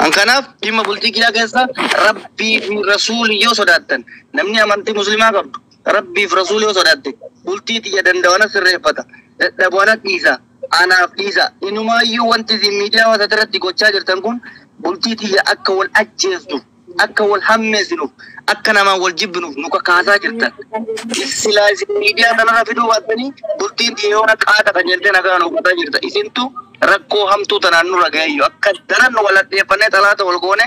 An kanaaf dhimma bultii kiyyaa keessa Rabbii fi Rasuulii yoo sodaattan, namni amantii musliimaa qabdu Rabbii fi Rasuulii yoo sodaatte, bultii tiyya danda'ana sirreeffata, dadhabuana dhiisa, anaaf dhiisa. Inumaayyuu wanti isin miidiyaa hawaasaa irratti gochaa jirtan kun bultii tiyya akka wal ajjeesnuuf, akka wal hammeessinuuf, akka namaan wal jibbinuuf nu kakaasaa jirtan. Silaa isin miidiyaa kanarra fiduu baattanii bultiin tiyya yoona qaata kan jettee nagaa nu hubataa jirta. Isintu rakkoo hamtuu tanaan nurra ga'eeyyu akka daran nu wal hadheeffannee xalaata wal goone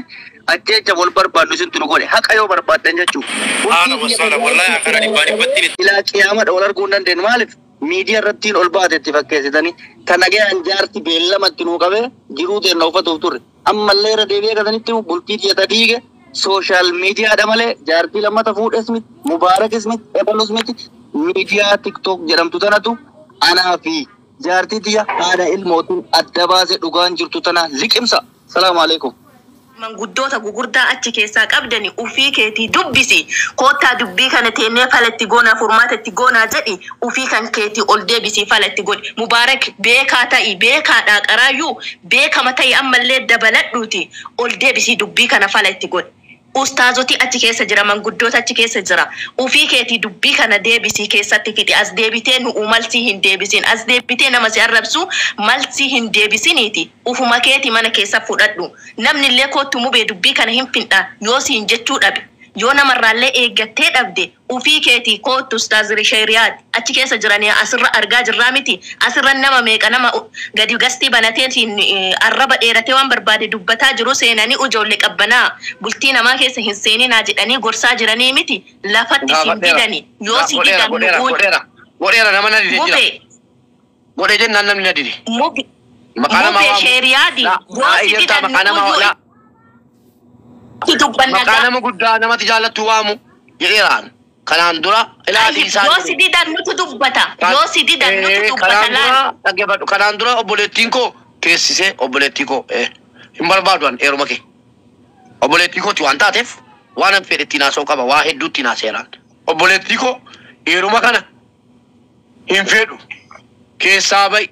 ajjeecha wal barbaadnu isintu nu godhe, haqa yoo barbaaddan jechuudha. Haala wasala wallahi akkana dhibbaa dhibbatti. Ilaa qiyaamadha wal arguu hin dandeenyu. Maaliif miidiyaa irrattiin ol baate itti fakkeessitanii ta nagayaan jaarti beellamatti nuu qabee jiruu teenna uffatuuf turre. Ammallee irra deebi'ee kasanitti bultii tiyya diige social miidiyaadha malee jaartii lammata fuudhes miti, Mubaarakis miti, ebalus miti. Miidiyaa TikTok jedhamtu tanatu anaa fi jaartii tiyya haadha ilmootiin adda baase. Dhugaan jirtu tana liqimsa. Salaamu alaikum. Manguddoota gugurdaa achi keessaa qabdani ufii keetii dubbisi. Koottaa dubbii kana teennee fala itti goonaa, furmaata itti goonaa jedhi. Ufii kan keetii ol deebisii fala itti godhi. Mubaarak, beekaa ta'i, beekaadhaa qaraayyuu beekama ta'i, ammallee dabaladhuuti ol deebisii dubbii kana fala itti godhi. Ustaazoti achi keessa jira, manguddoota achi keessa jira. Ufii keetii dubbii kana deebisii keessatti fixi. As deebitee nu malsii hin deebisin. As deebitee nama si arrabsu malsii hin deebisiniiti. Ufuma keetii mana keessa fudhadhu. Namni illee kootu mubee dubbii kana hin findha yoo siin jechuu dhabe. Yoo namarraallee eeggattee dhabde, ufii keetii kootu ustaaz Sheeriyaati. Achi keessa jiranii asirra argaa jirraa miti. Asirra nama meeqa nama gadi gastii banateetiin arraba dheeratee waan barbaade dubbataa jiru seenanii ijoollee qabbanaa bultii namaa keessa hin seeninaa jedhanii gorsaa jiranii miti. Lafatti sin didani. Yoo si didan Godheera. nu'uun Godheera, godheera, nama na dide jira. Mubee Godhe jennaan namni na dide. Mubee Maqaa namaa mubee waamu. Sheeriyaadi Laa yoo laa si iyyattaa didan maqaa namaa nu'uun laa itti dubbanna maqaa gaa. nama guddaa namatti jaallattu waamu jedheeraan. Kanaan dura ilaa dhiisaa Yoo jedhe. si didan nutu dubbata. Yoo si didan nutu dubbata Kanaan laal. dura dhaggeeffadhu. Kanaan dura obboleettiin koo keessisee, obboleettii koo hin barbaadu an eeruma kee. Obboleettii kooti waan taateef waan an fedhe ittiin haasa'uu qaba, waa hedduu ittiin haaseeraan. Obboleettii koo eeruma kana hin fedhu, keessaa ba'i,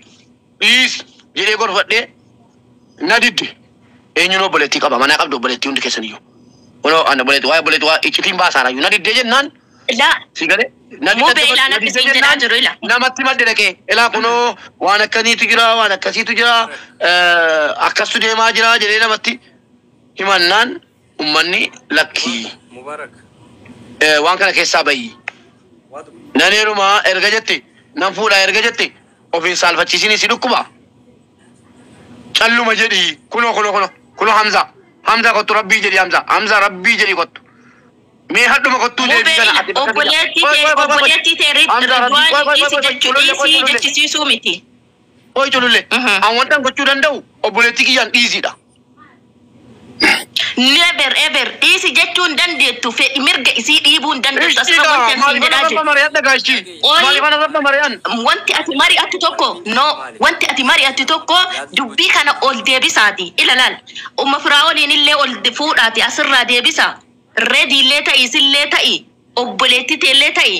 dhiisi jedhee gorfadhee na didde. Eenyuun obboleettii qaba, manaa qabdu obboleettii hundi keessaniyyuu. Kunoo ana obboleettii, waa'ee obboleettii waa iccitiin baasaarayyuu na diddee jennaan. Laa Si galee na mubee didde ilaa na natti didde siin jedhaa jennaan jiru ila. Namatti madde dhaqee ilaa kunoo waan akkaniitu jira, waan akkasiitu jira, akkastu deemaa jira jedhee namatti himannaan ummanni lakkii Mubarak. Waan kana keessaa bayi. Nan heerumaa erga jette, nan fuudhaa erga jette, ofiin saalfachiisinii si dhukkuba. Calluma jedhii kunoo kunoo kunoo kunoo Hamza, Hamza kottu, Rabbii jedhi, Hamza, Hamza, Rabbii jedhi kottu. Mee hadhuma kottuu deebii Mubee kana ila ati bakka biyya. obboleettii Qoy tee qoy qoy qoy. obboleettii tee Hamza Rabbii qoy Ridwaani qoy qoy dhiisi qoy jechuu cululle qoy dhiisii cululle. jechisiisuu miti. Qoy cululle. An wanta gochuu danda'u obboleettii kiyyaan dhiisiidha. Never ever dhiisi jechuu hin dandeettu, fedhi mirga isii dhiibuu hin dandeettu. Asirra Ishii wanti ani siin maaliif jedhaa rabba jiru. mari'an dhagaashii? Qoy Maaliif rabba mari'an? Wanti ati mari'attu tokko no, wanti ati mari'attu tokko dubbii kana ol deebisaati ila laal umma firaa'oliin illee ol fuudhaati asirraa deebisa. Reedi illee ta'i, isillee ta'i, obboleettii teellee ta'i,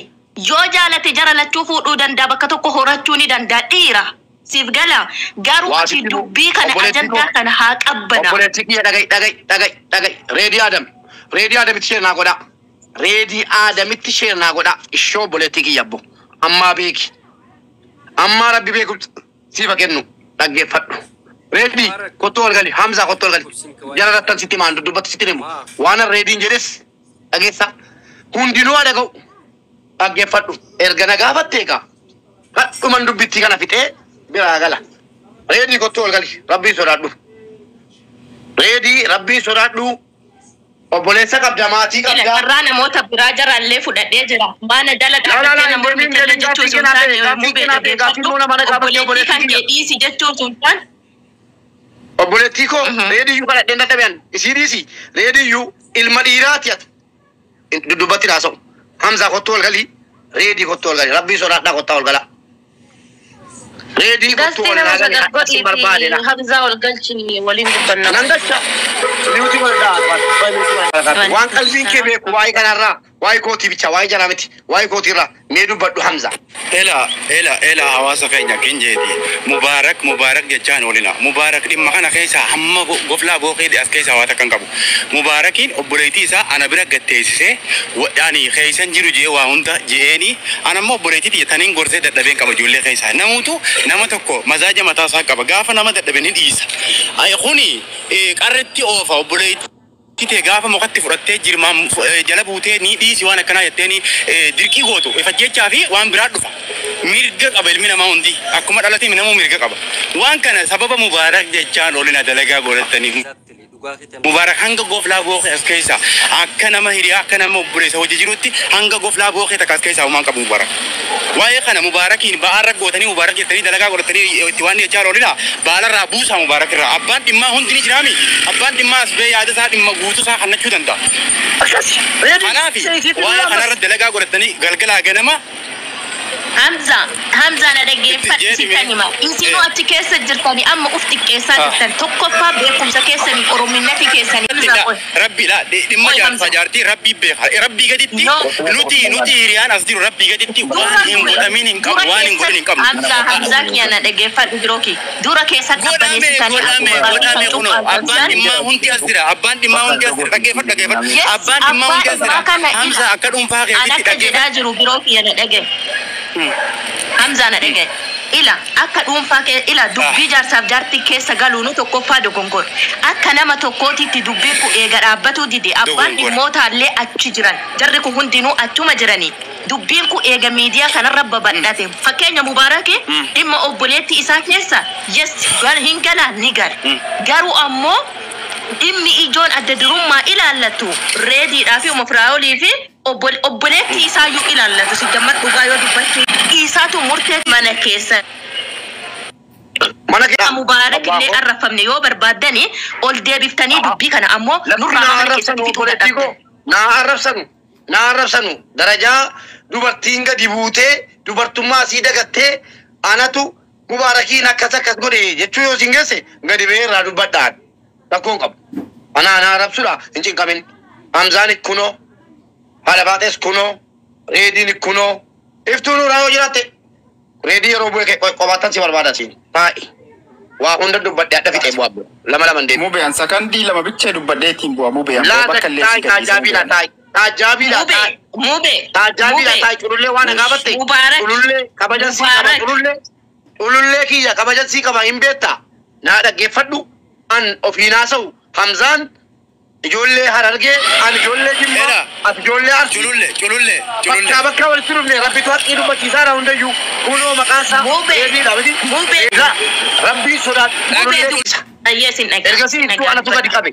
yoo jaalate jara lachuu fuudhuu danda'a, bakka tokko horachuu ni danda'a, dhiira siif gala. Garuu Waa ati sitti himu. dubbii kana Obboleettii koo. ajandaa kana haa qabbana. Obboleettii kiyya, dhaga'i, dhaga'i, dhaga'i, dhaga'i. Reedii Adam. Reedii Adamitti share naa godhaa. Reedii Adamitti share naa godhaa. Ishoo obboleettii kiyya abbo. Ammaa beeki. Ammaa Rabbi beeku siifa kennu dhaggeeffadhu. Reedii kottuu ol gali. Hamzaa kottuu ol gali. Jara rattan sitti maan duddubbatti sitti himu. Waan an reediin jedhes dhageessa. Hundinuu haa dhaga'u. Dhaggeeffadhu. Erga na gaafattee egaa. Hadhuman dubbittii kana fixee biraa gala. Reedii kottuu ol gali. Rabbii sodaadhu. Reedii, Rabbii sodaadhu. Obboleessa qabda, maatii Ila qabda. carraa namoota biraa jaraallee fudhadhee jira. Maana jala Laa laa dhaabbattee laa namoonni hin tole deemin, jechuu gaaffii sun kenaa taane ta'e, gaaffii mubee kenaa ta'e, gaaffii dhageeffadhu. immoo nama na gaafatte Obboleettii obboleettii kan kiyya. kee dhiisi jechuu sun taane. Obboleettii koo reediyyuu kadhadheen dadhabean isii dhiisi, reediyyuu ilma dhiiraati ati. Duddubbatti haasa'u. Hamzaa kottuu ol galii. Reedii kottuu ol galii. Rabbii sodaadhaa kottaa ol galaa. Reedii kottuu Gastii ol nama naa gali. sagal Hadha sin barbaade godhii la. fi Hamzaa ol galchi, waliin dubbanna. Nan galcha. Niwuti wal dha'a. Waan qalbiin kee beeku waa'ee kanarraa Waa'ee kootii bicha waa'ee jaraa miti waa'ee kootiirraa mee dubbadhu Hamza. Ela ela ela hawaasa keenya kinjeeti. Mubaarak mubaarak jechaan oolina. Mubaarak dhimma kana keessa hamma goflaa booqee as keessa hawaasa kan qabu. Mubaarakiin obboleettii isaa ana bira gatteessisee ani keessan jiru jee waa hunda je'eeni ana immoo obboleettii tiyya taniin gorsee dadhabeen qaba ijoollee keessaa. Namuutu nama tokko mazaaja mataa isaa qaba. Gaafa nama dadhabe ni dhiisa. Kuni qarretti oofa obboleettii. Titee gaafa mukatti fudhattee jirmaan jala buutee ni dhiisi waan akkanaa jettee ni dirqii gootu ifajjechaa fi waan biraa dhufa. Mirga qaba ilmi namaa hundi akkuma dhalatee namuu mirga qaba. Waan kana sababa mubaarak jechaan olina dalagaa godhatanii. Mubaarak hanga goflaa booqee as keessa akka nama hiriyaa akka nama obboleessa hojii jirutti hanga goflaa booqee takka as keessa uumaan qabu mubaarak. Waa'ee kana mubaarakiin ba'aarra gootanii mubaarak jettanii dalagaa godhatanii itti waan jechaa oolina baalarraa buusaa mubaarak irraa abbaan dhimmaa hundi ni jiraami abbaan dhimmaa as ba'ee yaada isaa dhimma guutuu isaa kannachuu danda'a. Kanaaf waa'ee kanarra dalagaa godhatanii galgalaa ganama Hamza, Hamza na dhaggeeffadhu sitti hima. Isinuu achi keessa jirtanii amma uf xiqqeessaa jirtan. Tokkoffaa beekumsa keessanii orominnati keessanii. Rabbi la dhimma jaarsaa jaartii rabbii beeka. Rabbii gaditti nuti hiriyaan as jiru rabbii gaditti waan hin godhamin hin qabu waan hin godhin hin qabnu. Hamza, Hamza kiyya na dhaggeeffadhu jirooki. Dura keessa qabbaneessitanii godhame kunoo abbaan dhimmaa hundi as jira abbaan dhimmaa hundi as jira dhaggeeffadhu dhaggeeffadhu abbaan dhimmaa hundi as jira. Hamza akka dhuunfaa keetitti dhaggeeffadhu. Akka jedhaa jiru biroo kiyya na dhagge. Hamza na dhagaye. Ila akka dhuunfaa kee ila dubbii jaarsaaf jaartii keessa galuunu tokkoffaa dogongora. Akka nama tokkootitti dubbiin kun eega dhaabbatuu dide abbaan dhimmootallee achi jiran. Jarri kun hundinuu achuma jiranii. Dubbiin kun eega miidiyaa kanarra babal'ate. Fakkeenya Mubaaraki dhimma obboleettii isaa keessa yes hin gala ni gala. Garuu ammoo dhimmi ijoon adda durummaa ilaallatu reediidhaa fi umafraayolii fi obboleettii isaayyuu ilaallatu si gammad dhugaa yoo dubbachuu isaatu murtee mana keessa. Mana keessa Mubaarak illee arrafamne yoo barbaaddani ol deebiftanii dubbii kana ammoo nurraa mana keessatti fixuu dadhabde. Naa arrabsanu darajaa dubartiin gadi buutee dubartummaa asii dagattee anatu Mubaarakiin akkas akkas godhe jechuu yoo siin geesse gadi ba'ee irraa dubbadhaan rakkoon qabu. Ana arrabsuudha hin cinqamin. Hamzaan kunoo haadha baatees kunoo reediin kunoo iftuu nuuraa yoo jiraatte reedii yeroo bu'e qobaattan si barbaada siin taa'i. Waa hunda dubbadhe adda fixee bu'aa bu'a lama lama deemu. Mubeen sakandii lama bichee dubbadhee ittiin bu'a mubeen. Laata taa'i taajaabiidha taa'i taajaabiidha taa'i. Mubee. Taajaabiidha taa'i culullee waan gaafatte. Culullee kabajan sii qaba culullee culullee kiyya kabajan sii qaba hin beektaa naa dhaggeeffadhu an ofiin haasa'u Hamzaan ijoollee Harargee an ijoollee Jimmaa as ijoollee Arsii Culullee culullee culullee. Bakka bakka walitti dhufne rabbitu haqqii dubbachiisaadha hundayyuu kunoo maqaan isaa reediidha miti. Rabbii sodaadhu culullee isa. Ergasii iftuu anatu gadi qabe.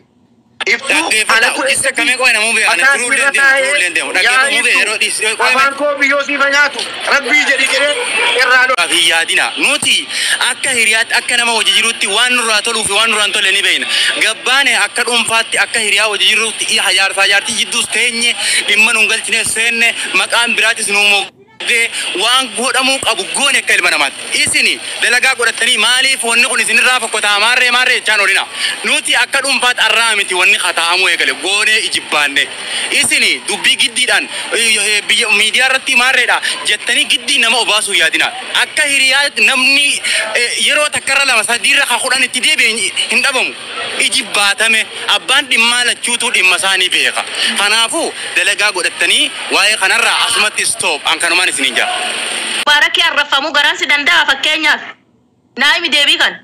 Iftuu anatu Isa kamee qo'e namuu beekan culullee deemu culullee deemu dhaggeeffamuu bee yeroo dhiis. Afaan koo biyyoo siifa nyaatu rabbii jedhi jedhee irraa dho. Hin yaadina nuti akka hiriyaatti akka nama hojii jirutti waan nurraa toluu fi waan nurraa hin tolle ni beekna. Gabbaane akka dhuunfaatti akka hiriyaa hojii jirutti jaarsaa jaartii jidduus teenye dhimma nuun galchine seenne maqaan biraatis nuu moggee waan godhamuu qabu goone akka ilma namaatti. Isini dalagaa godhattanii maaliif wanni kun isinirraa fokkotaa maarree maarree jechaan oolina. Nuti akka dhuunfaatti arraa miti wanni kataa'amuu eegale goonee ijibbaanne. Isini dubbii giddiidhaan biyya miidiyaa irratti maarreedha jettanii giddii nama obaasuu yaadina. Akka hiriyaa namni yeroo takkarra lama sadiirra ka kudhan itti deebi'e hin dhabamu. Ijibbaatame abbaan dhimmaa lachuutu dhimma isaanii beeka. Kanaafuu dalagaa godhattanii waa'ee kanarraa asumatti stop an kanumaan isiniin jaa. Mubaarakii arrafamuu garaan si danda'a fakkeenyaaf. Naa'imi deebii kan.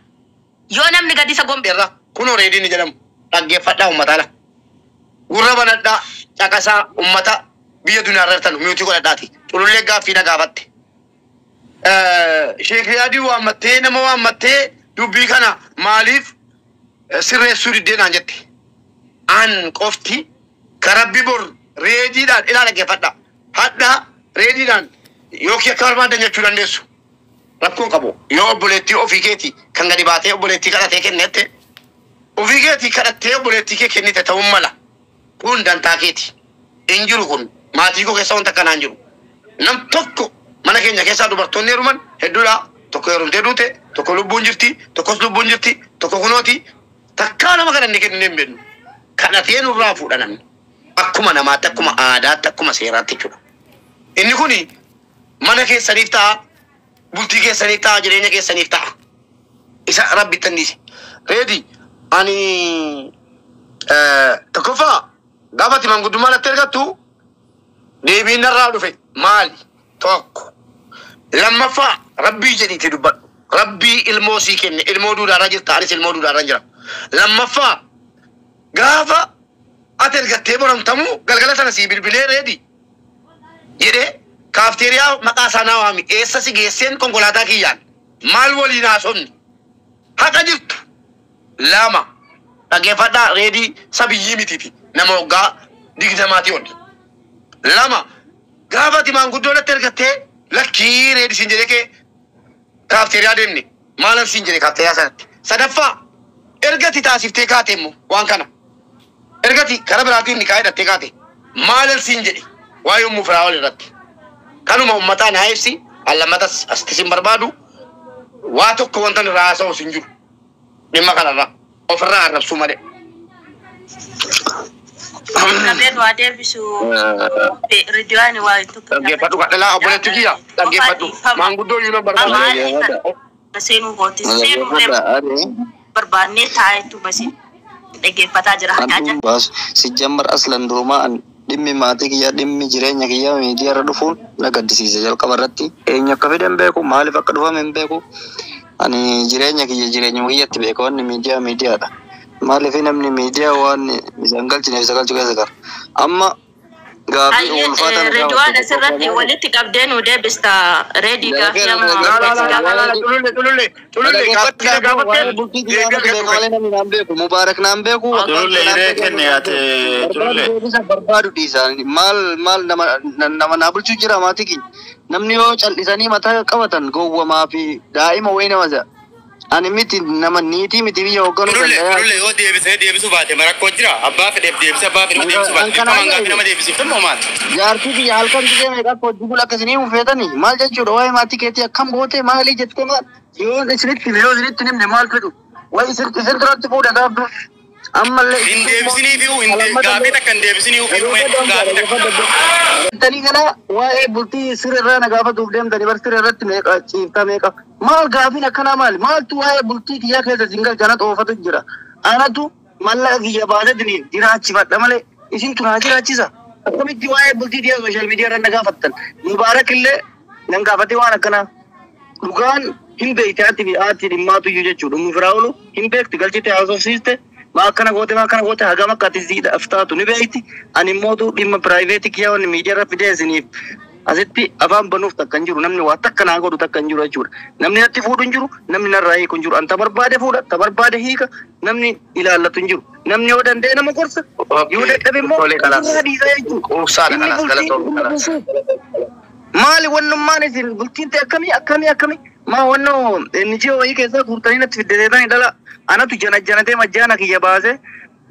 Yoo namni gadi isa gombe. Irra kunoo reediin ni jedhamu dhaggeeffadhaa uummataa la. Gurra banadhaa caqasaa uummata biyya duniyaa irra jirtan miyuutii godhadhaati. Culullee gaaffii na gaafatte. Sheek Riyaadii waammattee nama waammattee dubbii kana maaliif sirreessuu diddee naan jette. An qofti ka rabbi bor reediidhaan ilaa dhaggeeffadhaa. Hadhaa reediidhaan yookiin akka barbaadan jechuu dandeessu. Rakkoon qabu yoo obboleettii ofii keetii kan gadi baatee obboleettii kadhatee kennette ofii keetii kadhattee obboleettii kee kennite ta'uun mala. Kun dantaa keeti. Hin jiru kun maatii koo keessa wanta akkanaa hin jiru. Nam tokko mana keenya keessaa dubartoonni heeruman hedduudha. Tokko heerumtee duute, tokko lubbuun jirti, tokkos lubbuun jirti, tokko kunooti. Takkaa nama kana inni kennine hin beeknu. Kadhatee nurraa fuudha namni. Akkuma namaatti, akkuma aadaatti, akkuma seeraatti jechuudha. Inni kuni mana keessaniif ta'a, bultii keessaniif ta'a, jireenya keessaniif ta'a. Isa rabbi tanniise. Reedi ani tokkoffaa gaafa ati manguddummaa natti ergattu deebiin narraa dhufe maali? Tokko. Lammaffaa rabbii jedhiitii dubbadhu. Rabbii ilmoo sii kenne ilmoo duudhaarra jirta anis ilmoo duudhaarra jira. Lammaffaa gaafa ati ergattee boramtamu galgala sana sii bilbilee reedi jedhee kaafteeriyaa maqaa isaa naa waami eessa si geesseen konkolaataa kiyyaan maal waliin haasofni haqa jirtu lama dhaggeeffadhaa reedii sabiyyii mitiiti nama waggaa 20 ol lama gaafa ati maanguddoo natti ergattee lakkii reedi siin jedhee kee kaafteeriyaa deemne maalan siin jedhe kaafteeriyaa sanatti sadaffaa ergati taasiftee kaate immoo waan kana ergati karaa biraatiin ni kaa'ee kaate maalan siin jedhe waa'ee ummuu firaa wal irratti kanuma uummataa naa ibsi allammatas asitti sin barbaadu waa tokko wanta irraa haasa'u sin jiru dhimma kanarraa ofirraa arrabsuu malee. Qabeen waa deebisu Ridwaan waa tokko. Dhaggeeffadhu kadhalaa obboleetti kiyya dhaggeeffadhu maanguddoo iyyuu nan barbaadu. Seenuu kooti seenuu barbaannee taa'etu basi dhaggeeffataa jira. Baasu sijjammar aslan durumaa an dhimmi maatii kiyyaa dhimmi jireenya kiyyaa miidiyaa irra dhufuun na gaddisiise jalqaba irratti eenyu akka fide hin beeku maaliif akka dhufame hin beeku ani jireenya kiyya jireenyuma kiyyatti beeka wanni miidiyaa miidiyaadha. Maaliif namni miidiyaa waan isaan galchine isa galchu keessa gara amma gaafii ulfaataan Ridwaan asirratti walitti qabdee nu deebista reedii gaafii amma. Xululle xululle xululle gaaffii gaafattee Mubaarak naan beeku. Xululle hiree kenne ate xululle. Barbaadu dhiisa maal maal nama nama naa bulchuu jira maatii keenya namni yoo cal'isanii mataa qabatan gowwamaa fi daa'ima wayii nama ja'a. Ani miti nama niitii miti biyya hoogganuu Xululle danda'a. xululle yoo deebisee deebisuu baate marakkoo jira abbaa fedheef deebisee abbaa fedheef deebisuu baate dirqamaan gaaffii nama deebisiiftu moo maal? Jaartii biyya halkan gisee meeqa akka hojii bula akkasii feetanii maal jechuudha waa'ee maatii keetii akkam goote maalii jettee maal yoo isinitti hime yoo isinitti himne maal fedhu wayi isin duratti fuudha gaafdu ammallee. Hin deebisiniifiyu gaaffii takka hin deebisiniifiyu gaaffii takka. Tanii kana waa'ee bultii siree irraa na gaafatuuf deemtanii bar siree irratti meeqa ciifta meeqa maal gaafiin akkanaa maali maaltu waa'ee bultii kiyyaa keessa isin galcha anatu oofatu jira anatu mallaqa kiyya baasetiniin jiraachifadha malee isintu naa jiraachisa akkamitti waa'ee bultii kiyyaa sooshaal miidiyaa irra na gaafattan Mubaarak illee nan gaafatee waan akkanaa dhugaan hin beekte ati fi haati dhimmaatu iyyuu jechuudha ummu firaa'ulu hin beekti galchite haasofsiiste maa akkana goote maa akkana goote hagam akka ati siidhaaf taatu ni beekti ani immootu dhimma piraayiveetii kiyyaa wanni miidiyaa irra fidee isiniif asitti afaan banuuf takka hin jiru namni waa takka naa godhu takka hin jiru jechuudha namni natti fuudhu hin jiru namni narraa hiiku hin jiru an ta barbaade fuudha ta barbaade hiika namni ilaallatu hin jiru namni yoo danda'e nama gorsa yoo dadhabe immoo irraa dhiisa jechuudha. Dhimmi bultii maali wannummaan isin bultiin ta'e akkamii akkamii akkamii maa wannoo NGO wayii keessaa guurtanii natti fiddeetanii dhala anatu jana janatee majjaana kiyya baase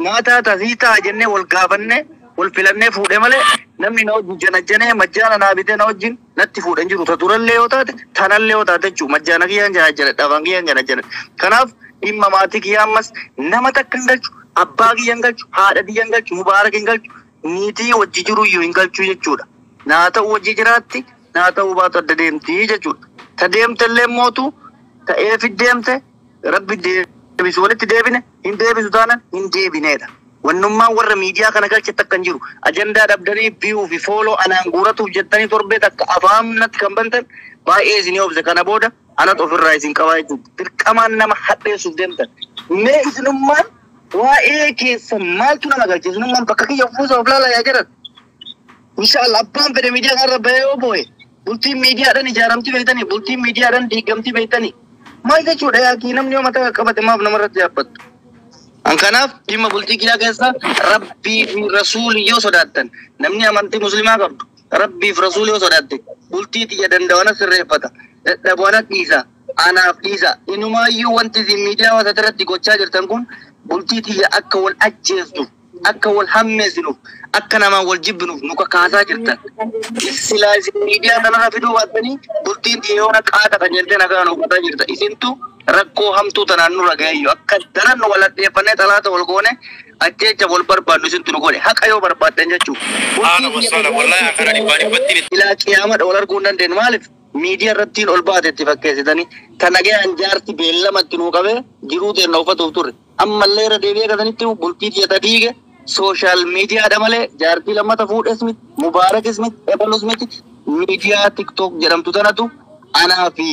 naa taata sii ta'a jennee wal gaafannee wal filannee fuudhe malee namni na wajjin jana janee majjaana naa bitee na wajjin natti fuudhe hin jiru ta durallee yoo taate tanallee yoo taate jechuudha majjaana kiyyaan jana janadha afaan kiyyaan jana janadha kanaaf dhimma maatii kiyyaa ammas nama takka hin galchu abbaa kiyya hin galchu haadha kiyya hin galchu Mubaarak hin galchu niitii wajji jiru iyyuu hin galchu jechuudha. Naa ta'u wajji jiraatti naa ta'uu baatu adda deemti jechuudha. Ta deemtellee mootu ta'eef deemte rabbi deebisu walitti deebine hin deebisu taanan hin deebineedha. Wannummaan warra miidiyaa kana galche takka hin jiru. Ajandaa dhabdanii viyuu fi fooloo anaan guuratuuf jettanii torbee takka afaan natti kan bantan baay'ee isinii obse kana booda anatu ofirraa isin qabaa jechuudha. Dirqamaan nama hadheessuuf deemtan. Mee isinummaan waa'ee keessan maaltu nama galche isinummaan bakka kiyya fuusa of laalaa yaa jedhan. Inshallah abbaan fedhe miidiyaa kanarra bahee yoo boo'e bultiin miidiyaadhaan ijaaramti beektanii bultiin miidiyaadhaan diigamti beektanii maal jechuudha yaakii namni yoo mataa qaqqabate maaf namarratti yaabbattu. An kanaaf dhimma bultii kiyyaa keessa rabbii fi rasuulii yoo sodaattan namni amantii musliimaa qabdu rabbii fi rasuulii yoo sodaatte bultii tiyya danda'ana sirreeffata dadhabuana dhiisa anaaf dhiisa inumaayyuu wanti isin miidiyaa hawaasaa irratti gochaa jirtan kun bultii tiyya akka wal ajjeesnuuf akka wal hammeessinuuf akka namaan wal jibbinuuf nu kakaasaa jirtan. Silaa isin miidiyaa kanarra fiduu baattanii bultiin tiyya yoona qaata kan jettee nagaa nu qotaa jirta. Isintu Rakkoo hamtuu tanaan nurra ga'eeyyu akka daran nu waladheeffannee xalaata wal goone ajjeecha wal barbaadnu isintu nu godhe haqa yoo barbaaddan jechuudha. Haala wasaala wallahi akkana dhibbaa dhibbattiin itti Ilaa qiyaamadha wal arguu hin dandeenyu maaliif miidiyaa irrattiin ol baate itti fakkeessitanii ta nagayaan jaarti beellamatti nuu qabee jiruu teenna uffatuuf turre ammallee irra deebi'ee gatanitti bultii tiyya ta diige sooshaal miidiyaadha malee jaartii lammata fuudhes miti mubaarakis miti ebalus miti miidiyaa tiktook jedhamtu tanatu anaa fi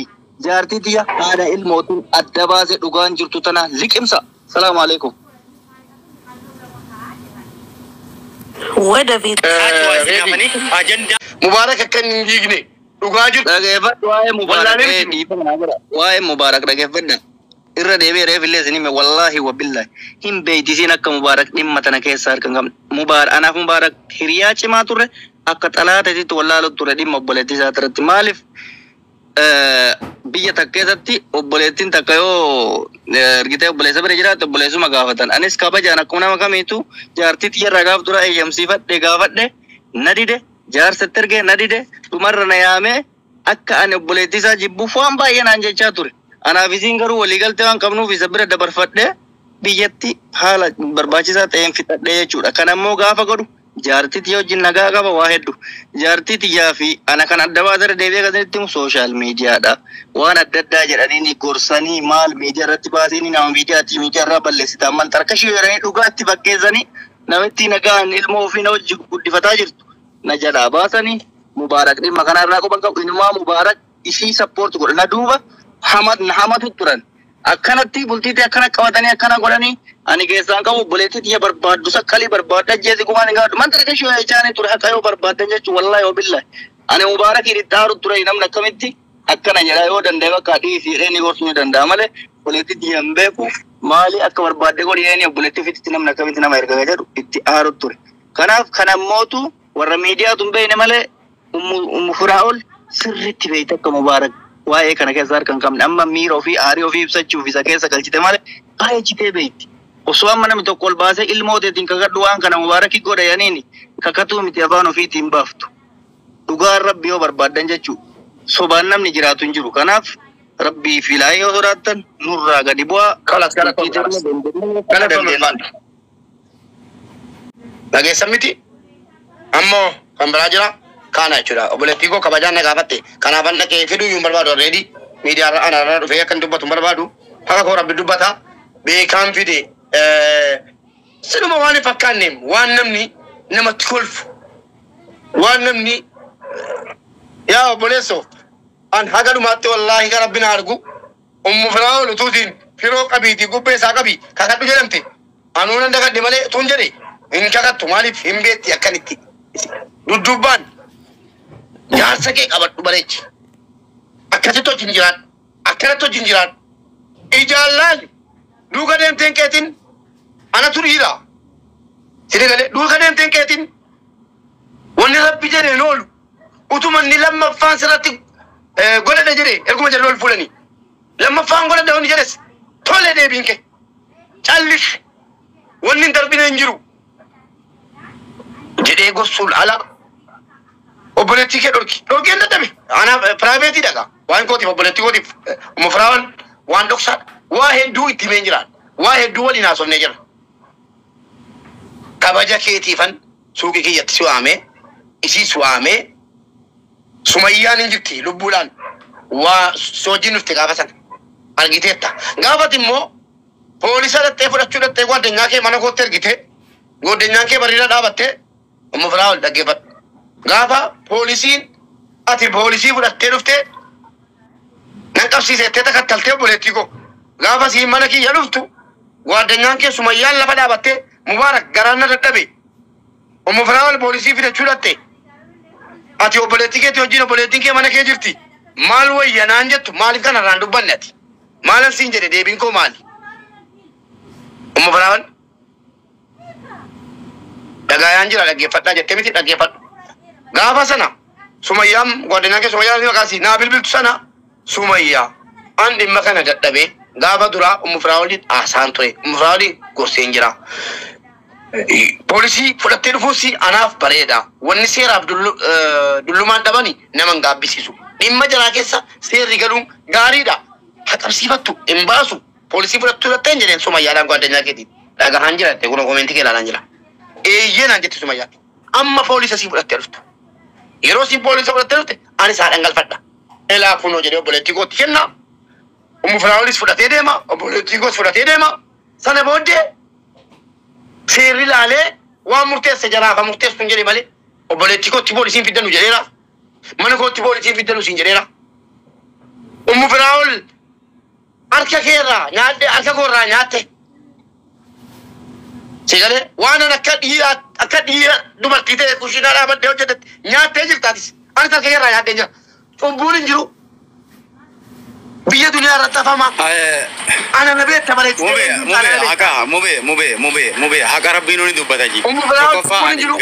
jaartii tiyya haadha ilmootiin adda baase dhugaan jirtu tana liqimsa. Salaamu alaikum. ወደፊት gaafanii ajandaa Mubaarak akka hin diigne dhugaa jirtu. Dhageeffadhu waa'ee Mubaarak Wallaalee miti. waa'ee Mubaarak dhageeffadha. Irra deebi'ee reef illee isin hime wallaahi wabillahi hin beektisiin akka Mubaarak dhimma tana keessa harka hin qabne. Mubaarak anaaf Mubaarak hiriyaa cimaa turre akka xalaatatitti wallaalu ture dhimma obboleettii isaa irratti maaliif biyya takka keessatti obboleettiin takka yoo ergitee obboleessa bira jiraatte obboleessuma gaafatan. Anis kabajaan akkuma nama kamiitu jaartii tiyyarraa gaaf dura eeyyamsiifadhe gaafadhe na dide jaarsatti ergee na dide dhumarra na yaamee akka ani obboleettii isaa jibbuuf waan baay'ee naan jechaa ture. Anaaf isiin garuu waliigaltee waan qabnuuf isa bira dabarfadhee biyyatti haala barbaachisaa ta'een fixadhee jechuudha. Kana immoo gaafa godhu jaartii tiyya wajjin nagaa qaba waa hedduu. Jaartii tiyyaa fi ana kan adda baasarra deebi'ee akkasinitti himu sooshaal miidiyaadha. Waan adda addaa jedhanii ni gorsanii maal miidiyaa irratti baasanii nama miidiyaatti miidiyaa irraa balleessita. Amman tarkashii jedhanii dhugaatti fakkeessanii namitti nagaan ilmoo ofii na wajjin guddifataa jirtu. Na jalaa baasanii Mubaarak dhimma kanarraa quban qabu inumaa Mubaarak ishii sappoorti godha. Na duuba hamatu turan. Akkanatti bultiitti akkana qabatanii akkana godhanii ani keessaan qabu obboleettii tiyya barbaaddu sakkalii barbaadda ajjeesi gumaan hin gaadhu. Man tarkashii yoo jechaanii ture haqa yoo barbaaddan jechuun wallaahi yoo billahi. Ani Mubaarakiin itti aaru ture namni akkamitti akkana jedha yoo danda'e bakka dhiisii jedhee ni gorsuu ni danda'a malee obboleettii tiyya hin beeku maali akka barbaadde godhi jedhanii obboleettii ofiitti namni akkamitti nama erga jedhu itti aaru ture. Kanaaf kanammootu warra miidiyaatu hin beekne malee ummu Firaa'ol sirriitti beekte akka Mubaarak waa'ee kana keessa harka hin qabne amma miira ofii aarii ofii ibsachuuf isa keessa galchite malee baay'ee beekti. Osoo amma namni tokko ol baasee ilmoo teetiin kakadhu waan kana Mubaarakii godha yaniini kakatuu miti afaan ofiitiin baaftu. Dhugaan rabbi yoo barbaaddan jechuudha. Sobaan namni jiraatu hin jiru. Kanaaf rabbii fi laayee yoo sodaattan nurraa gadi bu'aa. Kalas galatoon kalas. Galatoon ulfaadha. Dhageessan miti. Ammoo kan biraa jira kaana jechuudha. Obboleettii koo kabajaan na gaafatte. Kanaafan dhaqee fiduu iyyuu hin barbaadu already. Miidiyaa irra ana irra dhufee akka hin dubbatu hin barbaadu. Haqa koo rabbi dubbata. Beekaan fide. Sinuma waan hin fakkaanneem waan namni namatti kolfu. Waan namni yaa obboleessoo an haga dhumaatti wallaahi kan rabbi na argu ummu Firaa'ol utuutiin firoo qabiitii gubbee isaa qabii kakadhu jedhamte anuu nan dagadhe malee tun jedhe hin kakattu maaliif hin beetti akkanitti duddubbaan jaarsa kee qabadhu bareechi akkasitti wajjin jiraadhu akkanatti wajjin jiraadhu ijaan laali duuka deemteen keetiin anatu dhiira sini galee duuka deemteen keetiin wanni rabbi jedhe hin oolu utuma inni lammaffaan sirratti godhadhe jedhe erguma jedhe ol fuudhanii lammaffaan godhadhe wanni jedhes tole deebiin kee callis wanni hin darbine hin jiru jedhee gorsuun ala obboleettii kee dhorki dhorkee hin dadhabe anaaf piraayiveetii dhaqa waan kootiif obboleettii kootiif umma Firaa'ol waan dhoksaadha waa hedduu itti himeen jiraan waa hedduu waliin haasofnee jira kabaja keetiifan suuqii kiyyatti si waamee isii si waamee Sumayyaan hin jirti lubbuudhaan waa soojii dhufte gaafa sana argiteetta. Gaafati immoo poolisa dhattee fudhachuu dhattee gwaddeenyaa kee mana kootti ergite gwaddeenyaan kee bariira dhaabattee umma Firaa'ol dhaggeeffadhu. Gaafa poolisiin ati poolisii fudhattee dhuftee nan qabsiisettee takattaltee obboleettii koo gaafa siin mana kiyya dhuftu gwaddeenyaan kee Sumayyaan lafa dhaabattee Mubaarak garaan na dadhabe umma Firaa'ol poolisii fidachuu dhatte. Ati obboleettii keetii wajjin obboleettiin kee mana kee jirti. Maal wayya naan jettu maaliif kanarraan dubbanne ati? Maalan siin jedhe deebiin koo maali? Umma Firaa'ol dhagaayaan jira dhaggeeffadhaa jettee miti dhaggeeffadhu. Gaafa sana Sumayyaan gwaddinaa kee Sumayyaan maqaa naa bilbiltu sana Sumayyaa an dhimma kana dadhabee gaafa duraa Umma Firaa'oliin haasaan ture. Umma Firaa'oliin gorseen jira. Poolisii fudhattee dhufuus anaaf bareeda. Wanni seeraaf dullumaan dhabani nama hin gaabbisiisu. Dhimma jaraa keessa seerri galuun gaariidha. Haqabsiifattu hin baasu. Poolisii fudhattuu dhattee hin jedheen Sumayyaadhaan ጓደኛ keetiin. Dhagahaan jira jettee kun koomentii kee ilaalaan jira. Eeyyee naan jetti Sumayyaan. Amma poolisa sii fudhattee dhuftu. Yeroo siin poolisa fudhattee dhufte anis haadhan galfadha. Elaa kunoo jedhee obboleettii kootti kenna. Ummu Firaa'olis fudhatee deema. Obboleettii koos fudhatee deema. Sana booddee seerri ilaalee waan murteesse jaraafa murteessu hin jedhe malee obboleettii kootti poolisiin fiddanu jedheera. Mana kootti poolisiin fiddanu siin jedheera. Ummu Firaa'ol harka keerraa nyaadhe harka koorraa nyaatte. Sigalee waan an akka dhiira akka dhiira dubartii ta'e kushiinaa dhaabadhee hojjetetti nyaattee jirtaatis. Anis harka keerraa nyaadhee jira. Cubbuun hin jiru. Biyya duniyaa irratti hafamaa. Ana na beekta malee. Mube mube haqa mube mube mube mube haqa rabbiin ni dubbata ji. Ummu Firaa'ol cubbuun hin jiru.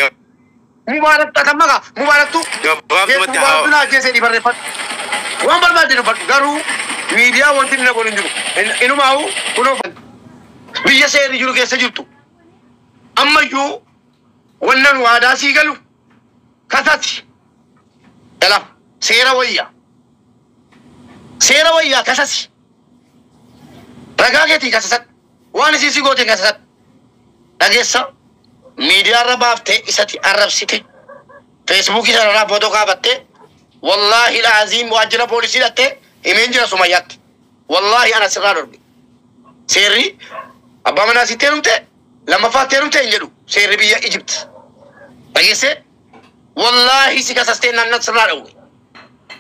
Mubaarak kan maqaa Mubaaraktu. Gabaabumatti Mubaaraktu naa ajjeesee ni barreeffadhu. Waan barbaadde dubbadhu garuu miidiyaa wanti inni godhu hin jiru. Inumaawu kunoo biyya seerri jiru keessa jirtu. Ammayyuu wannan waadaa sii galu kasasi. Dhala seera wayyaa. Seera wayyaa kasasi. Ragaa keetiin kasasadhu. Waan isii si gooteen kasasadhu. Dhageessa miidiyaarra baaftee isatti arrabsite. Feesbuukii sanarraa footoo kaafattee wallaahi laaziim waajjira poolisii dhattee himeen jira Sumayyaatti. Wallaahi ana sirraa dorge. Seerri abbaa manaa sitti heerumte lammaffaatti heerumte hin jedhu seerri biyya Ijipt. Dhageessee wallaahi si kasastee naannoo sirraa dhowwe.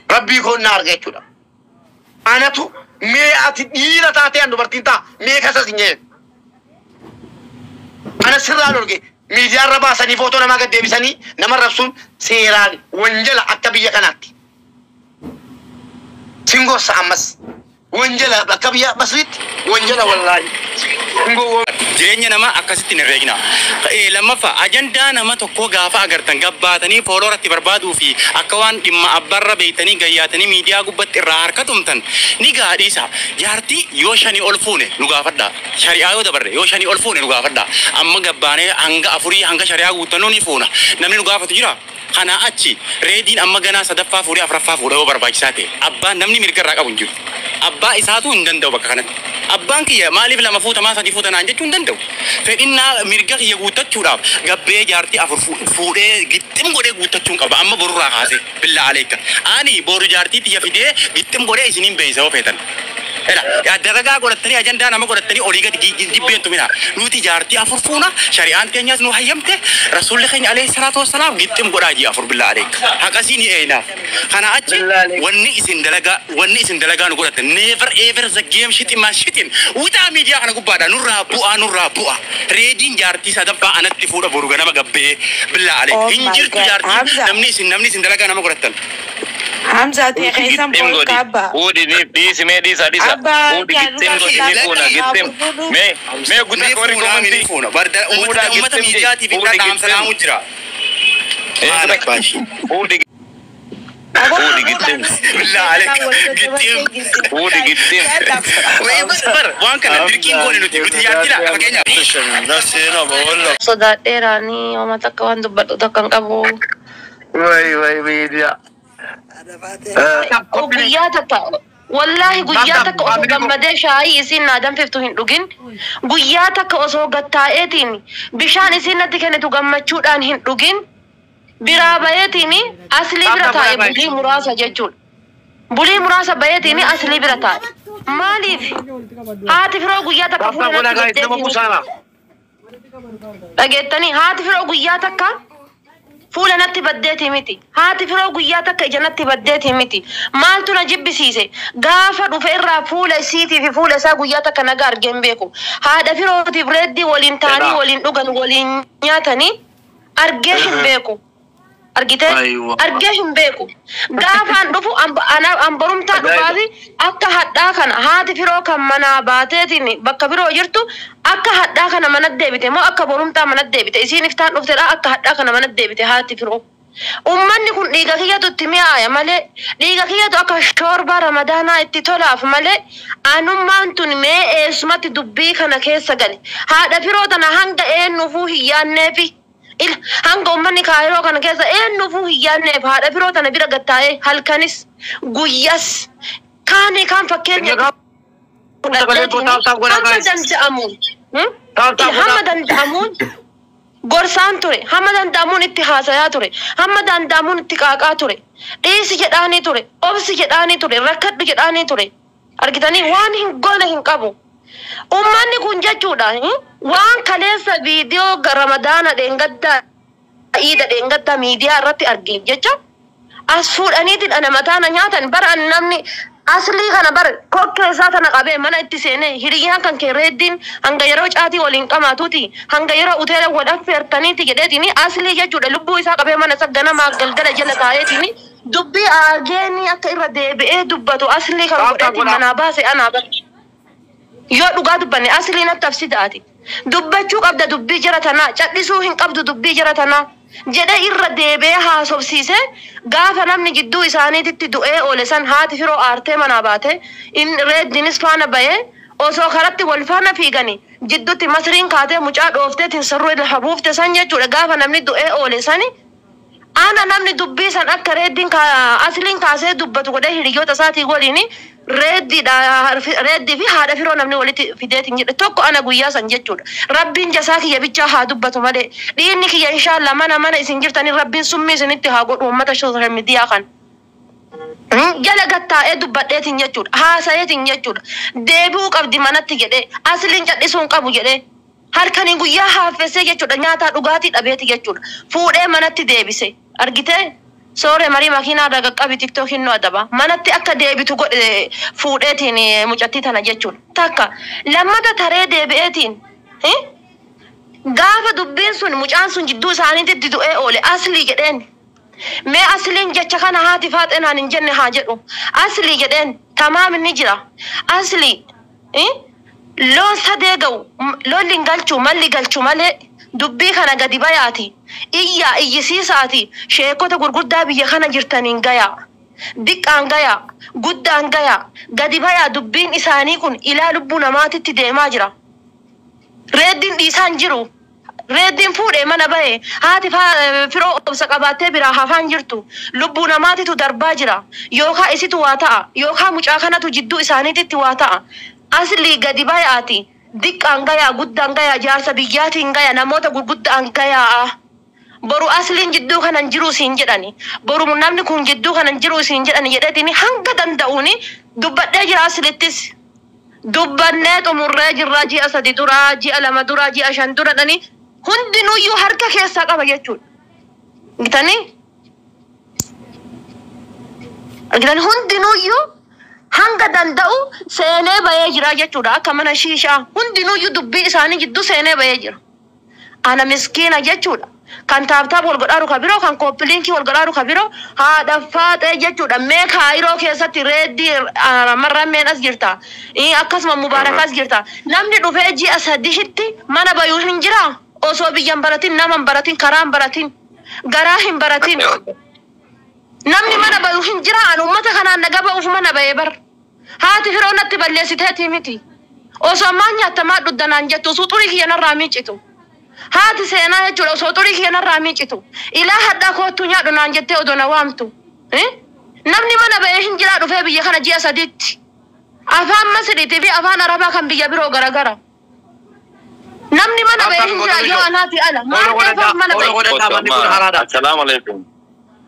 Rabbii koo na arga jechuudha. Anatu mee ati dhiira taatee an dubartiin ta'a mee kasas hin jedhe. Ana sirraa dhorge miidiyaarra baasanii footoo namaa gad deebisanii nama rabsuun seeraan wanjala akka biyya kanaatti. Singossa ammas wanjala akka biyya Masriitti wanjala wallaahi. Singoo Jireenya namaa akkasitti hin herreegna. Lammaffaa ajandaa nama tokkoo gaafa agartan gabbaatanii fooloo irratti barbaaduu fi akka waan dhimma abbaarra beektanii gayyaatanii miidiyaa gubbatti irraa harka tumtan ni gaadhiisa. Jaartii yoo shanii ol fuune nu gaafadha. Shari'aa yoo dabarre yoo shanii ol fuune nu gaafadha. Amma gabbaanee hanga afurii hanga shari'aa guuttannuu ni fuuna. Namni nu gaafatu jira. Kanaa achi reediin amma ganaa sadaffaa fuudhee afuraffaa fuudhee yoo barbaachisaa ta'e abbaan namni mirga irraa qabu hin jiru. Abbaa isaatu hin danda'u bakka kanatti. Abbaan kiyya maaliif lama fuuta maa sadii fuuta naan jechuu hin danda'u. Fedhinnaa mirga kiyya guuttachuudhaaf gabbee jaartii afur fuudhee gixxim godhee guuttachuun qaba. Amma borurraa kaasee billaa aleekka. Ani boru jaartii tiyya fidee gixxim godhee isiniin beeysa yoo feetan. Ela dalagaa godhattanii ajandaa nama godhattanii olii gadi jibbeen tumina. Nuti jaartii afur fuuna shari'aan teenyas nu hayyamte rasuulli keenya alayhi salaatu wassalaam gixxim godhaa jii afur billaa aleekka. Haqasii ni eeynaaf. Kana achi wanni isin dalagaa wanni isin dalagaa nu godhatte never ever the game shitin ma shitin wuxaa miidiyaa kana gubbaadha nurraa bu'aa nurraa bu'aa. Reediin jaartii sadaffaa anatti fuudha boru ganama gabbee billaa aleekka. Oh Hin my jirtu God. jaartii Hamza. namni isin namni isin dalagaa nama godhattan. Hamza ta'e keessan Gittim bol godhi. kaaba. Fuudhi ni dhiisi mee dhiisa dhiisa. Abbaa Fuudhi gittim godhi ni fuuna gittim. Mee mee guutaa Ni warri fuuna ni komantii. fuuna. Barda Fuudha uummata gittim miidiyaatiif fuudhi irraa dhaamsa gittim. dhaamu jira. Maal abbaa ishii. Fuudhi fuudhi gittim. Billaa aleekka gittim. Fuudhi gittim. Bar waan kana dirqiin goone nuti nuti jaartiidha fakkeenyaaf. Sodaadheeraanii uummata takka waan dubbadhu takka hin qabu. Wayi wayi miidiyaa. Guyyaa takka wallaahi guyyaa takka osoo gammadee shaayii isiin naa danfiftu hin dhugin. Guyyaa takka osoo gattaa'eetiin bishaan isiin natti kennitu gammachuudhaan hin dhugin. Biraa baheetiin aslii bira taa'e bulii muraasa jechuudha. Bulii muraasa baheetiin aslii bira taa'e. Maaliif haati firoo guyyaa takka Gaaftaa fuula godhaa natti gaa'is nama gaddeetiin kuusaana. dhageettanii haati firoo guyyaa takka fuula natti baddeeti miti. Haati firoo guyyaa takka ija natti baddeeti miti. Maaltu na jibbisiise? Gaafa dhufe irraa fuula isiitii fi fuula isaa guyyaa takka naga argee hin beeku. Haadha firootiif reeddii waliin taa'anii Jedhaa. waliin dhugan waliin nyaatanii argee hin beeku. Argitee? Aywa. Argee hin beeku. Gaafaan dhufu an borumtaa dhufaafi akka hadhaa kana haati firoo kan manaa baateetiin bakka biroo jirtu akka hadhaa kana manatti deebite moo akka borumtaa manatti deebite isiin iftaan dhuftedha akka hadhaa kana manatti deebite haati firoo. Uummanni kun dhiiga kiyyatu itti mi'aaya malee dhiiga kiyyatu akka shoorbaa ramadaanaa itti tolaaf malee anummaan tun mee eessumatti dubbii kana keessa gale haadha firoo tana hanga eenyufuu hin yaanneefi. Ila hanga uummanni kaayiroo kana keessa eenyufuu hin yaanneef haadha firoo tana bira gattaa'ee halkanis guyyas kaanii kaan fakkeenya fudhadheetiin hamma danda'amuun hamma danda'amuun gorsaan ture, hamma danda'amuun itti haasayaa ture, hamma danda'amuun itti qaaqaa ture, dhiisi jedhaanii ture, obsi jedhaanii ture, rakkadhu jedhaanii ture. Argitanii waan hin goone hin qabu. Uummanni kun jechuudha waan kaleessa viidiyoo Ramadaana dheengaddaa iida dheengaddaa miidiyaa irratti argeef jecha as fuudhaniiti dhana mataana nyaatan. Bara namni aslii kana bar kokkee isaa tana qabee mana itti seenee hiriyyaan kan kee reeddiin hanga yeroo caatii waliin qamaatuuti hanga yeroo uteela wal affeertaniiti jedheetini aslii jechuudha lubbuu isaa qabee mana isa ganamaa galgala jala taa'eetini dubbii aageenii akka irra deebi'ee dubbatu aslii kan godheetiin manaa baase anaa bar. Yoo dhugaa dubbanne aslii natti afsidaati. Dubbachuu qabda dubbii jara tanaa, cadhisuu hin qabdu dubbii jara tanaa jedhee irra deebi'ee haasofsiise. Gaafa namni jidduu isaaniititti du'ee oole san haati firoo aartee manaa baate, reeddiinis faana bahee osoo karatti wal faana fiigani jidduutti masriin kaatee mucaa dhoofteetiin sirruu lafa buufte san jechuudha. Gaafa namni du'ee oole sani ana namni dubbii san akka reeddiin asliin kaasee dubbatu godhee hiriyoota isaatii waliin reeddii fi haadha firoo namni walitti fideetiin jedhe tokko ana guyyaa san jechuudha. Rabbiin jasaa kiyya bichaa haa dubbatu malee dhiinni kiyya inshaalla mana mana isin jirtanii rabbiin summii isinitti haa godhu uummata sooshaal miidiyaa kan. Jala gattaa'ee dubbadheetiin jechuudha. Haasayeetiin jechuudha. Deebi'uu qabdi manatti jedhee asliin cadhisuu hin qabu jedhee halkaniin guyyaa haaffessee jechuudha nyaataa dhugaatii dhabeeti jechuudha. Fuudhee manatti deebise. Argitee? Sooree marii makiinaa irraa qaqqabi tiktookiin nu adaba. Manatti akka deebitu godhe fuudheetiin mucattii tana jechuudha. Takka lammata taree deebi'eetiin gaafa dubbiin sun mucaan sun jidduu isaaniitti du'ee oole aslii jedheen. Mee asliin jecha kana haati faaxeenaan hin jenne haa jedhu. Aslii jedheen tamaam ni jira. Aslii loon sadee ga'u lolli hin galchu malli galchu malee dubbii kana gadi bayaati. Iyyaa iyyisiisaati sheekota gurguddaa biyya kana jirtaniin gayaa. Diqqaan gayaa guddaan gayaa gadi bayaa dubbiin isaanii kun ilaa lubbuu namaatitti deemaa jira. Reeddiin dhiisaan jiru. Reeddiin fuudhee mana bahe haati firoo obsa qabaattee biraa hafaan jirtu. Lubbuu namaatitu darbaa jira. Yookaan isitu waa ta'a yookaan mucaa kanatu jidduu isaaniititti waa ta'a. Aslii gadi bayaati. Diqqaan gayaa guddaan gayaa jaarsa biyyaatiin gayaa namoota gurguddaan gayaa. Boru asliin jidduu kanan jiru siin jedhani. Boru namni kun jidduu kanan jiru siin jedhani jedheetini hanga danda'uuni dubbadhee jira aslittis. Dubbannee xumurree jirra ji'a 3 duraa ji'a 2 duraa ji'a 5 dura dhani hundinuyyuu harka keessaa qaba jechuudha. Argitanii? Argitanii hundinuyyuu hanga danda'u seenee bahee jira jechuudha. Akka mana shiishaa hundinuyyuu dubbii isaanii jidduu seenee bahee jira. Ana miskiina jechuudha. Kan taaptaap wal godhaaru ka biroo kan kooppiliinkii wal godhaaru ka biroo haadha faaxee jechuudha. Mee kaayiroo keessatti reeddii marrammeen as jirta. Akkasuma mubaaraka as jirta. Namni dhufee ji'a 3tti mana bayuu hin jiraa? Osoo biyya hin baratin, nama hin baratin, karaa hin baratin, garaa hin baratin. Namni mana bayuu hin jiraa? Ani uummata kanaan naga ba'uuf mana bahee bar. Haati firoo natti balleessiteetii miti. Osoo ammaan nyaatamaa dhuddanaan jettu osoo xurii kiyya narraa miicitu. Haati seenaa jechuudha osoo xurii kiyya narraa miicitu. Ilaa hadhaa koottuu nyaadhu naan jettee odoo na waamtu. Namni mana bahee hin jiraa dhufee biyya kana ji'a 3tti. Afaan Masriitii fi afaan Arabaa kan biyya biroo garagara. Namni mana bahee hin jiraa yoo anaati ala. Maal dheefaaf mana bahe? Assalaamu alaikum.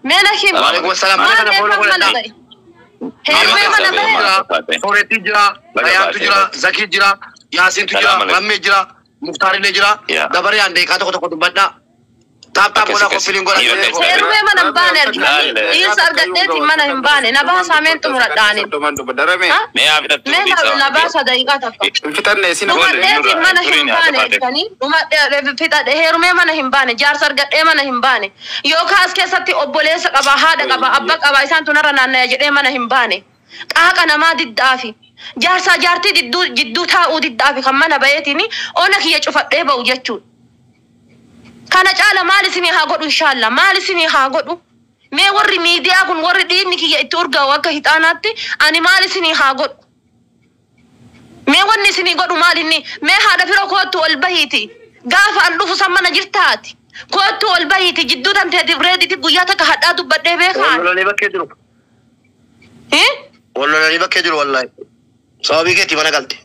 Mee na himi. Maal dheefaaf mana bahe? Heerumee mana bahe? Sooretti jira, Rayaantu jira, Zakii jira, Yaasintu jira, Rammee jira, Muktaarillee jira. Dabaree aan deeqaa tokko tokko dubbadhaa. Taaptaap godhaa koppiliin godhaa. Heerumee mana hin baane argitanii dhiirsa argadheetiin mana hin baane na baasaa meen xumuradhaani. Mee haa fidhattu Mee na baasa daqiiqaa takka. Dhumadheetiin mana hin baane argitanii fixadhe heerumee mana hin baane jaarsa argadhee mana hin baane yookaan as keessatti obboleessa qaba haadha qaba abbaa qaba isaan tunarra naannaya jedhee mana hin baane qaaqa namaa diddaafi. Jaarsaa jaartii jidduu taa'uu diddaafi kan mana baheetiin ona kiyya cufadhee ba'u jechuudha. Kana caala maal isinii haa godhu inshaalla maal isinii haa godhu mee warri miidiyaa kun warri dhiigni kiyya itti urgaa'u akka hixaanaatti ani maal isinii haa godhu mee wanni isinii godhu maal inni mee haadha firoo koottu ol bahiiti gaafa an dhufu san mana jirtaati koottu ol bahiiti jidduu tanteetiif reediitiif guyyaa takka hadhaa dubbadhee beekaa. Wallolanii bakkee jiru. Wallolanii bakkee jiru wallaahi. Sababii keetii mana galte.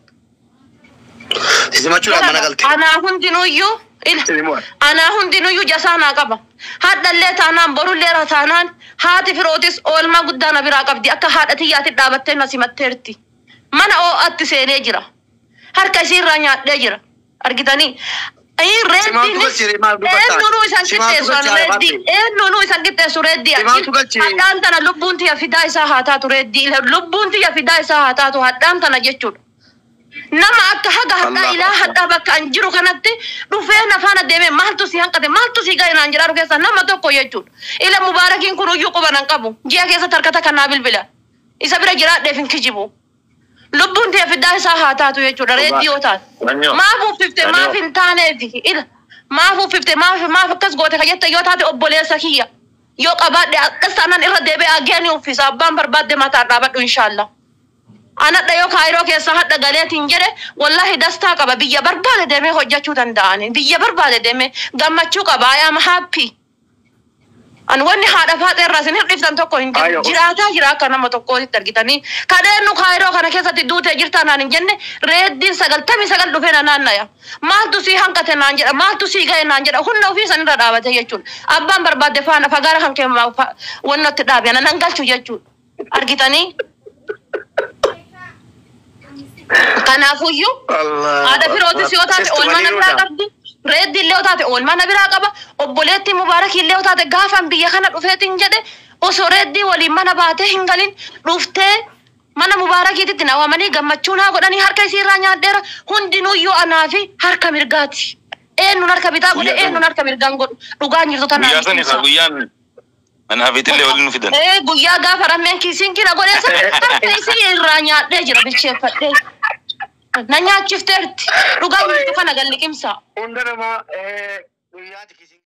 Simachuudhaan mana galte. Anaa hundinuyyuu anaa hundinuyyuu jasaa naa qaba. Hadhallee taanaan borullee taanaan haati firootis oolmaa guddaa na biraa qabdi. Akka haadha xiyyaatti dhaabattee na simatteerti. Mana oo'atti seenee jira. Harka isiirraa nyaadhee jira. Argitanii? Reeddiinis eenyuunuu isaan qixxeessu reeddii eenyuunuu isaan qixxeessu reeddii hadhaan tana lubbuun tiyya fidaa isaa haa taatu reeddii lubbuun tiyya fidaa isaa haa taatu hadhaan tana jechuudha. Nama akka haga hadhaa ilaa hadhaa bakka an jiru kanatti dhufee nafaana deemee maaltu si hanqate maaltu si ga'e naan jedhaa keessa nama tokko jechuudha. Ila mubaarakiin kun iyyuu quba nan qabu ji'a keessatti harkata kanaa bilbila isa bira jiraadheef hin kijibu. Lubbuun tiyya fidaa isaa haa taatu jechuudha reeddii yoo taatu. Maaf uffifte maaf hin taaneefi ila maaf uffifte maaf maaf akkas goote ka jette yoo taate obboleessa kiyya yoo qabaadhe akkas taanaan irra deebi'ee ageeni uffisa abbaan barbaadde mataan dhaabadhu inshaallah. Anadha yoo kaayiroo keessa hadha galeetiin jedhe wallahi dastaa qaba biyya barbaade deemee hojjechuu danda'ani biyya barbaade deemee gammachuu qaba I am happy. An wanni haadha faaxee irraa isin hir'iftan tokko hin jiru. Jiraataa jira akka nama tokkootti argitanii. Kadheennu kaayiroo kana keessatti duutee jirta naan hin jenne reeddiin 99 dhufee na naannaya. Maaltu sii hanqate naan jedha maaltu sii ga'e naan jedha humna ofii san irra dhaabate jechuudha. Abbaan barbaadde faana fagaara kan kee wannatti dhaabe ana nan galchu jechuudha. Argitanii? Kanaafuyyuu haadha firootis yoo taate oolmaa na biraa qabdi. Reeddi illee yoo taate oolmaa na biraa qaba. Obboleettii Mubaarak illee yoo taate gaafan biyya kana dhufeetiin jedhe osoo reeddii waliin mana baatee hin galin dhuftee mana Mubaarakiititti na waamanii gammachuu naa godhanii harka isiirraa nyaadheera hundinuyyuu anaa fi harka mirgaati. Eenyuun harka bitaa godhe eenyuun harka mirgaan godhu dhugaan jirtu tanaa. Guyyaa sani guyyaan anaaf illee waliin nu fidan. Guyyaa gaafa rammeen kiisiin kina godhee sana harka isii irraa nyaadhee jira bilcheeffadhee. Na nyaachifteerti. Dhugaan jirtu kana galli qimsaa. Hunda namaa guyyaati kiisiin.